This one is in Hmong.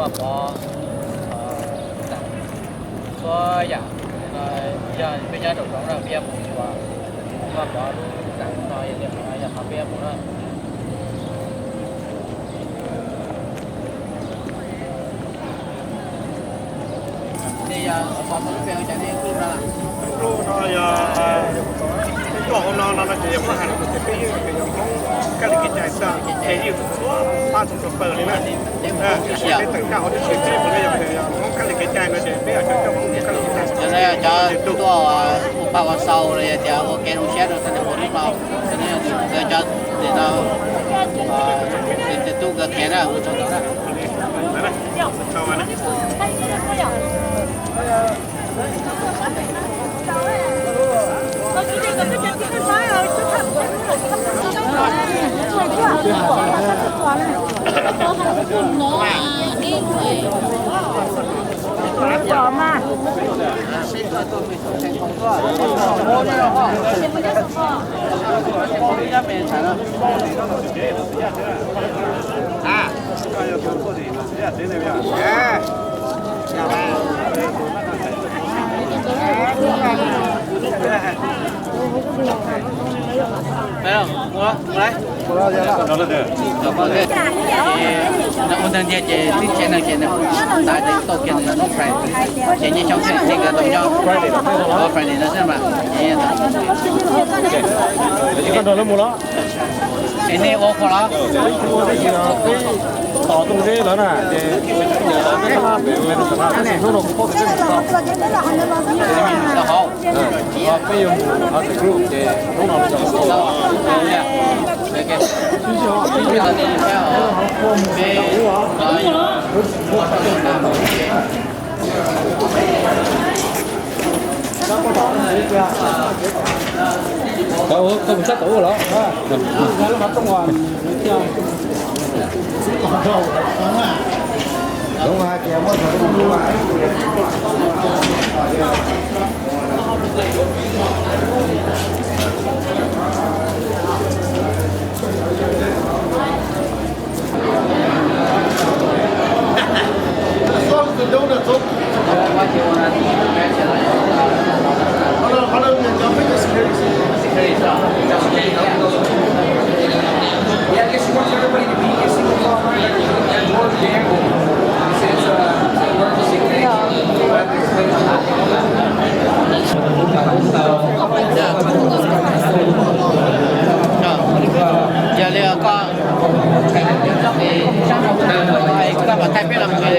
Pov, txhua yam no yog peb nyob rau zoov na, peb yuav mus ua, koj pov lub txaj no yog tias qhov no yog qhov peb yuav mus na. Lub no yog, lub hauv no no ces yog Hmoob hais tias peb yeej yog Hmoob kab li kev cai xwb, ces yeej txhua pab txhua tus pawg li na. Peb teem kaj hauv tib si peb puav leej yog Hmoob kab li kev cai no ces peb yog cov Hmoob kab li kev cai. Cov no yog cov tuaj ua paj ua xau los yog tias ua kev zoo siab rau sawv daws ua lub no, cov no yog cov tim no, tim tub nkawd qhia na, ua tsaug ntau na. Ua ntawd tiag ces twb tsev neeg ces nws tav tau kiag nws lub Friday, ces nyiaj xyoo thiaj li nkawd tau nyob Friday no xwb mas. Koj nrog lawv mus los? Es nej ua qhua los? Peb tos Tooj Zeb lawv na, ces peb pab pem Minnesota, tab sis hnub no kuv paub tias peb mus tau hauv, peb yuav mus hauv group ces hnub no Koj mus sab tod ua los? Yog li koj, koj mam thaij peb los mus li.